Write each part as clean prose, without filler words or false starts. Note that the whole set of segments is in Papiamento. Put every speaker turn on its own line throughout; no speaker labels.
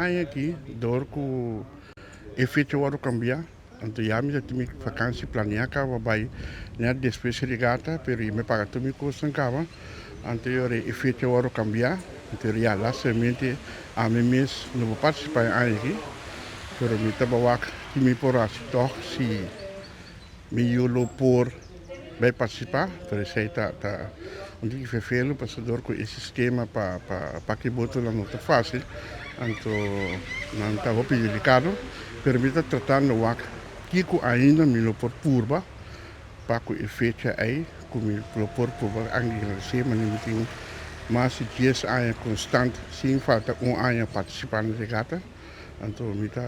Aña aki dor ku e fecha wòrdu kambiá, anto ya mi ta tin mi vakansi planiá kaba bai nèt despues regata, pero mi a paga tur mi kosnan kaba, anto e ora e fecha wòrdu kambiá, anto ya lastimamente ami mes no por partisipá e aña aki, pero mi ta wak ki mi por hasi tòg si mi yu lo por bai partisipá, pero esei ta ta un tiki ferfelu pasobra dor ku e sistema pa pa pa ki botonan no ta fásil, anto nan ta hopi delikado, pero mi ta tratando wak kiko ainda mi lo por purba pa ku e fecha ei ku mi lo por purba agradesé manera mi tin mas di dies aña konstant sin falta un aña partisipá na regata. Anto mi ta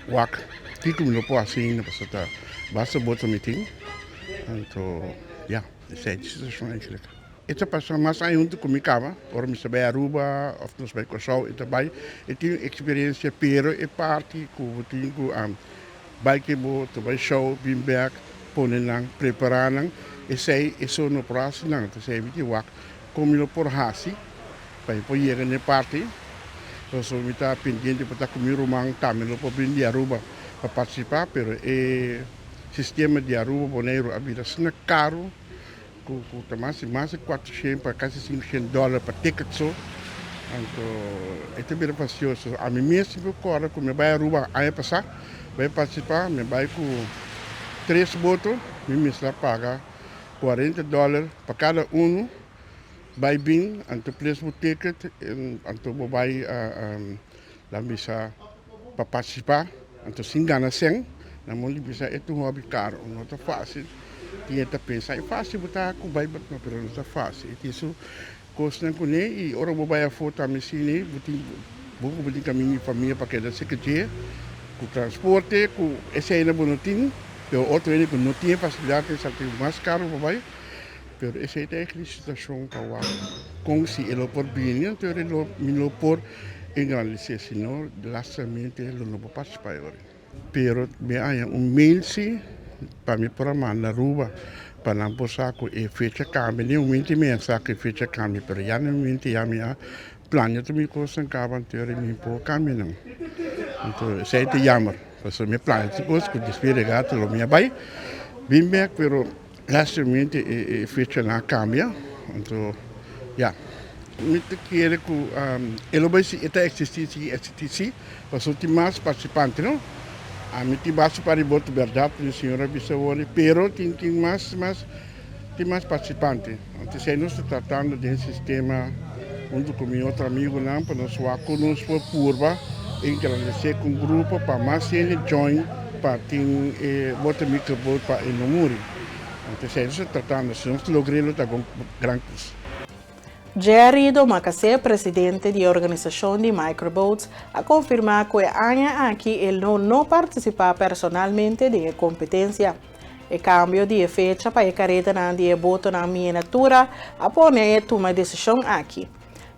wak kiko mi lo por hasi ainda pasobra ta basta boto mi tin. Anto ya, esei ta e situashon eigentlik. E ta pasa mas aña huntu ku mi kaba, ora mi ta bai Aruba òf nos bai Kòrsou e ta bai, e tin un eksperensia pero e parti ku bo tin ku bai ku e boto, bai show, bin bèk, pone nan, prepará nan, esei eso no por hasi nan. Esei mi tin wak kon mi lo por hasi pa mi por yega na e parti. Pasobra mi ta pendiente pa ta ku mi ruman tambe lo por bini di Aruba pa partisipá, pero e sistema di Aruba Boneiru a bira asina karu ku ku ta mas di mas di kuatroshen pa kasi sinkoshen dòler pa ticket so. Anto e ta bira fastioso. Ami mes tin ku kòrda ku mi a bai Aruba aña pasá bai partisipá, mi a bai ku tres boto, mi mester a paga kuarenta dòler pa kada unu. Bai bin, anto ples bo ticket, anto bo bai nan bisa pa partisipá, anto sin gana sèn, nan mon di bisa e ta un hòbi karo, no ta fásil, tin e ta pensa e fásil bo ta ku bai no pero no ta fásil, e tin su kosnan kuné i ora bo bai afó tambe asina bo tin bo ku bo tin kaminda di famia pa keda serka dje ku transporte ku eseinan bo no tin, pero otro hende ku no tin e fasilidat esaki mas karo pa bai. Pero esei ta e situashon pa wak kon si e lo por bini anto e lo mi lo por engrandesé si no lastimamente lo no por partisipá e ora. Pero mi a haña un mail si pa mi por a manda Aruba pa nan por sa ku e fecha kambia. Den momento mi a sa ku e fecha kambia pero ya na e momento ya mi a plania tur mi kosnan kaba anto e mi por kambia nan. Anto esei ta yammer pasobra mi a plania tur kos ku despues regato lo mi a bai bin bek pero. Lastimamente e fechanan a cambia, anto ya. Mi ta kere cu e lo bay si e ta existi sigui existi si, pasobra tin mas participante no. Ami tin basta pa riba otro berdad mi señor a bisa awor, pero tin tin mas mas tin mas participante. Anto esey nos ta tratando den sistema hunto cu mi otro amigonan pa nos wak con nos por purba engrandece cu un grupo pa mas hende join pa tin e bote microboat pa e no muri. Anto esei nos ta tratando, si nos logr'é lo ta bon gran kos.
Jerry Domacassé, presidente di e organisashon di Microboats, a konfirmá ku e aña aki e lo no partisipá personalmente den e kompetensia. E kambio di e fecha pa e karedanan di e botonan miniatura a pone e tuma e desishon aki.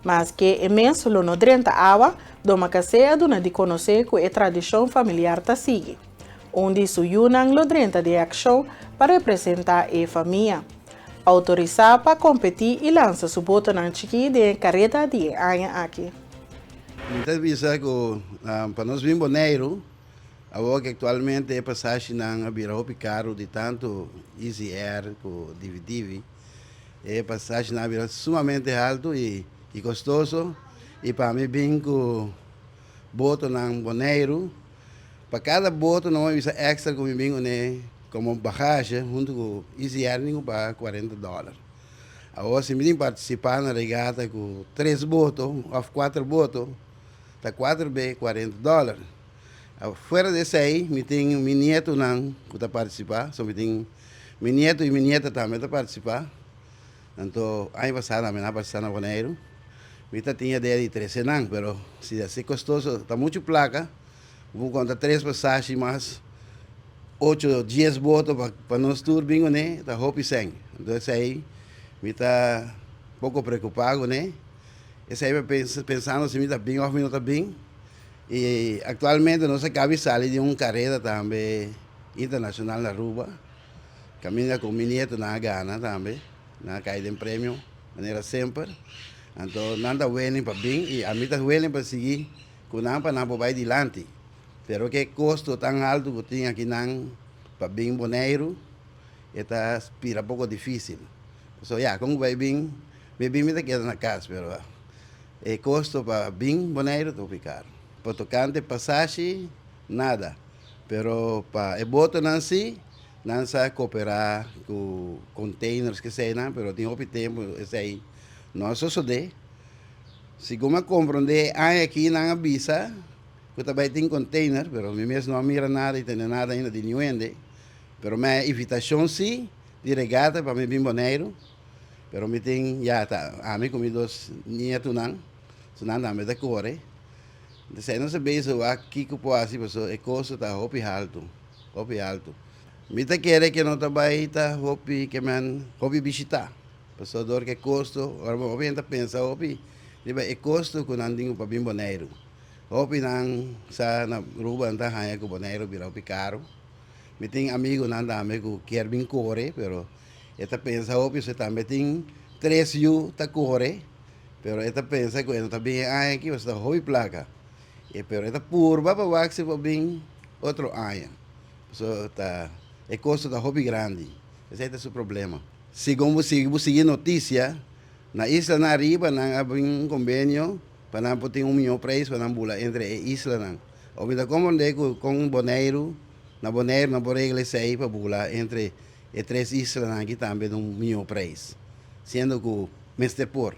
Maske e mes lo no drenta awa, Domacassé a duna di konosé ku e tradishon familiar ta sigui. Un di su yunan lo drenta den akshon pa representá e famia. Outorisá pa kompetí i lansa su botonan chikí den e kareda di e aña aki.
Mi ta bisa ku pa nos bin Boneiru, awor ku aktualmente e pasashinan a bira hopi karu di tantu Easy Air ku Divi Divi, e pasashinan a bira sumamente haltu i kostoso i pa mi bin ku botonan Boneiru, pa kada boto nan a bisa extra ku mi bin kuné komo bagahe huntu ku Easy Air mi tin ku paga kuarenta dòler. Awor si mi tin partisipá na regata ku tres boto òf kuater boto ta kuater be kuarenta dòler. Fuera di esei mi tin mi nietonan ku ta partisipá, so mi tin mi nieto i mi nieta tambe ta partisipá. Anto aña pasá tambe nan a partisipá na Boneiru. Mi ta tin idea di trese nan, pero si ta así kostoso, ta muchu plaka. Bo por konta tres pasashi mas ocho, dies boto pa nos tur bin kuné, ta hopi sèn. Anto esei mi ta poko preokupá kuné. Esei mi pensando si mi ta bin òf mi no ta bin. I aktualmente nos a kabi sali di un kareda tambe internashonal na Aruba. Kaminda ku mi nietonan a gana tambe, nan a kai den premio manera semper. Anto nan ta willing pa bin i ami ta willing pa sigui. ku nan pa nan por bai dilanti. Pero ku e kosto tan haltu ku tin akinan pa bin Boneiru e ta bira poko difísil. So ya, kon ku bai bin, mi bin mi ta keda na kas pero e kosto pa bin Boneiru ta hopi karu. Pa tokante pasashi nada, pero pa e botonan si nan sa koperá ku containers keseinan pero tin hopi tempu esei no a sosodé. Segun mi a komprondé e aña aki nan a bisa ku ta bai tin container, pero mi mes no a mira nada i tende nada ainda di niun hende. Pero mi a invitashon si di regata pa mi bin Boneiru, pero mi tin ya ta ami ku mi dos nietunan, so nan tambe ta kore. Entonces nos a bezig wak kiko por hasi pasobra e kosto ta hopi haltu, hopi haltu. Mi ta kere ke no ta bai ta hopi ke men hopi bishita. Pasobra dor ku e kosto, ora bo hopi hende ta pensa hopi riba e kosto ku nan tin pa bin Boneiru. Hopi nan sa na Aruba nan ta haña ku Boneiru bira hopi karu. Mi tin amigunan tambe ku kier bin kore pero e ta pensa hopi pasobra e tambe tin tres yu ta kore pero e ta pensa ku e no ta bin e aña aki pasobra ta hopi plaka. E pero e ta purba pa wak si por bin otro aña pasobra ta e kosto ta hopi grandi. Esei ta su problema. Segun bo sigui bo sigui notisia, na islanan ariba nan a bin un kombenio pa nan por tin un mihó preis pa nan bula entre e islanan. Ò mi ta komprondé ku kon Boneiru, na Boneiru nan por regla esei pa bula entre e tres islanan aki tambe na un mihó preis, siendo ku mester por.